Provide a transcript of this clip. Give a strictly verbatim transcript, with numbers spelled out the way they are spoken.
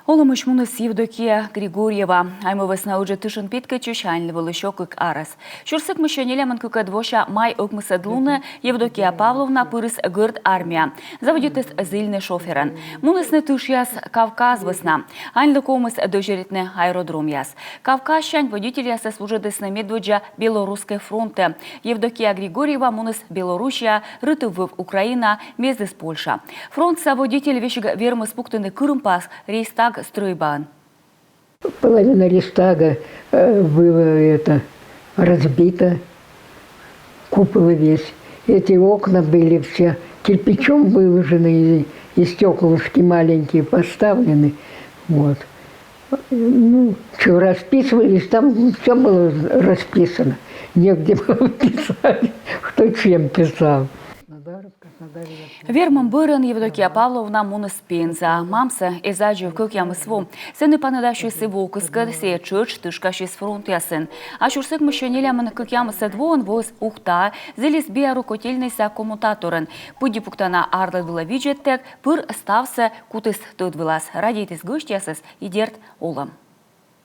Олӧмысь муніс Евдокия Григорьева. Айму вӧсна Ӧдзӧ тышын петкӧдчысь аньлы вӧлі сё кык арӧс. Сюрс ӧкмыссё нелямын кыкӧд вося май ӧкмысӧд лунӧ Евдокия Павловна пырис Гӧрд армияӧ. Заводитіс зільны шофёрӧн. Мунісны тышъяс Кавказ вӧсна. Аньлы ковмис дӧзьӧритны аэродромъяс. Кавказсянь водительясӧс вуджӧдісны медводдза Белорусскӧй фронтӧ. Евдокия Григорьева муніс Белоруссияӧ, рытыв вӧв Украинаӧ, мездіс Польшаӧ. Фронтса водитель весиг вермис пуктыны кырымпас Рейхстаг стрӧйбаын. Половина Рейхстага э, было это разбито, купол весь. Эти окна были все кирпичом выложены, и, и стеклышки маленькие поставлены. Вот. Ну, что, расписывались, там все было расписано. Негде было писать, кто чем писал. Вермӧм бӧрын Евдокия Павловна муніс Пензаӧ. Мамсӧ эз аддзыв кӧкъямыс во. Сэні паныдасис и вокыскӧд, сійӧ тшӧтш тышкасис фронтъясын. А сюрс ӧкмыссё нелямын кӧкъямысӧд воын воис Ухтаӧ, зілис биару котельнӧйса коммутаторӧн. Пыдди пуктана арлыд вылӧ видзӧдтӧг, пыр ставсӧ кутіс тӧд вылас, радейтіс гӧсьтъясӧс и, дерт, олӧм.